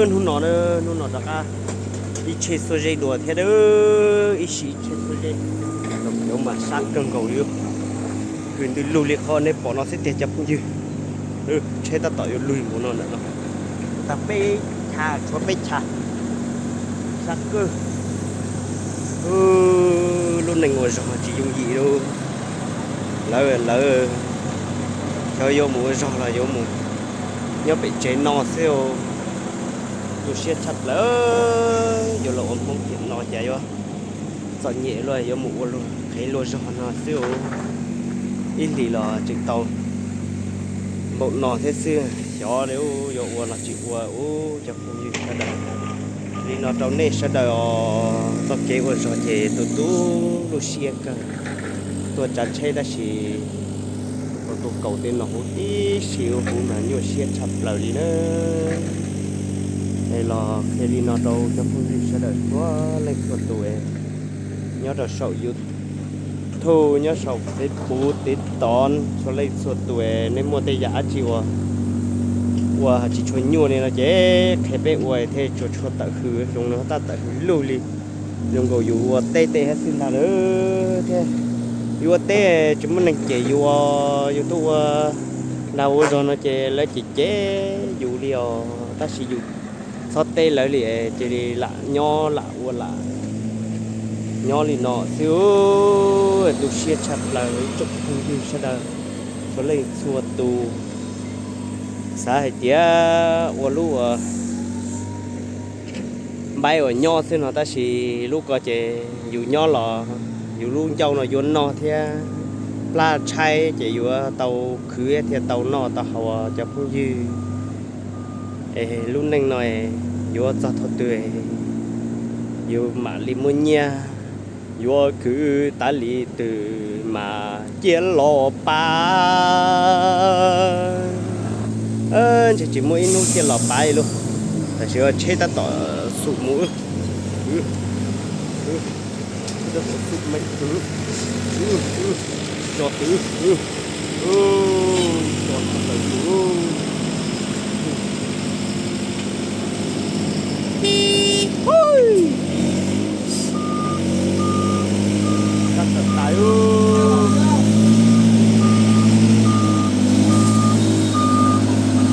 Hnub no, hnub no rov qab ib tsheb xuab zeb dua thiab, ib sim ib tsheb xuab zeb, cov mas sab kawg nkaus li. Kws ntws lug li qhov nej pom no xwb tiag cov phooj ywg. Tsheb tab tom yuav lug mus no ntawm no, tag peb chav, tshuav peb chav, sab kawg. Lub neej ua zog tsis yooj yim li. Lawv, lawv, xyov yuav mus ua zog los yuav mus nyob pem tsev no xwb. Nyuaj siab tshaj plaws, yuav los ua Hmoob tiam no cas yuav txom nyem luaj, yuav mus ua luag qhev luag zog no xwb. Ib hlis los tseem tau npaum no thiab xwb, xyov yuav ua los tsis ua ub cov phooj ywg sawv daws. Li no rau nej sawv daws os, txoj kev ua zog ces tu tu lub siab kawg. Tuaj tsav tsheb tab sis tau tuaj kaus tej no huv tib si, huv mas nyuaj siab tshaj plaws li na. Es los qhia li no rau cov phooj ywg sawv daws txhua leej txhua tus nyob rau saum YouTube, nyob saum Facebook, TikTok, txhua leej txhua tus, nej muaj tej yam dab tsi uas ua tsis tshua nyuaj li no ces qhia peb ua thiaj tsuas tshua tawm hws, zoo li tab tawm hws lug li, zoo nkaus yus ua teb tej hab xwb ntag lawm thiab. Yus ua teb tsis muaj neeg cem yus, yus tuaj ua dag ua zog no ces lawv cem cem yus li os, tab sis yus txhob teb lawv li, cia li lam nyob lam ua lam nyob li no xwb. Tu siab tshaj plaws ib tsoom phooj ywg sawv daws txhua leej txhua tus. Xav hais tias ua lub uas npaib uas nyob xwb no tab sis lub ko ces yus nyob los yus lub ncauj no yuav noj thiab, plab tshaib ces yuav tau khwv thiaj tau noj tau haus cov phooj ywg. Es lub neej no yuav txog thaum twg yuav mam li muaj nyiaj, yuav khwv tas li twg mas cia los pab. Ntshe tsis muaj ib hnub cia los pab li lauj. Tam sim tsheb tab tom xum mus, tsheb tab tom xum me, tso twv, tso tawm tus.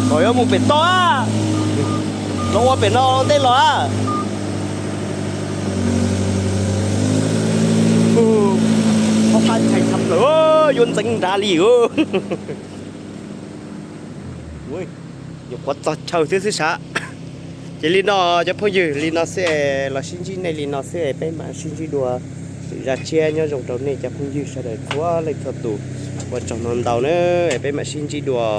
Kom yuav mus pem toj, los ua pem no ua ntej los. Qhov qab ntshai tshaj plaws, yuav ntxeev nrad li. Nyuam qhuav txog chaw thiab xwb sav. Ces li no cov phooj ywg, li no xwb es los sib ntsib nej li no xwb es peb mam sib ntsib dua lwm zaj tshiab. Nyob zoo rau nej cov phooj ywg sawv daws txhua leej txhua tus, ua tsaug ntau ntau na, es peb mam sib ntsib dua.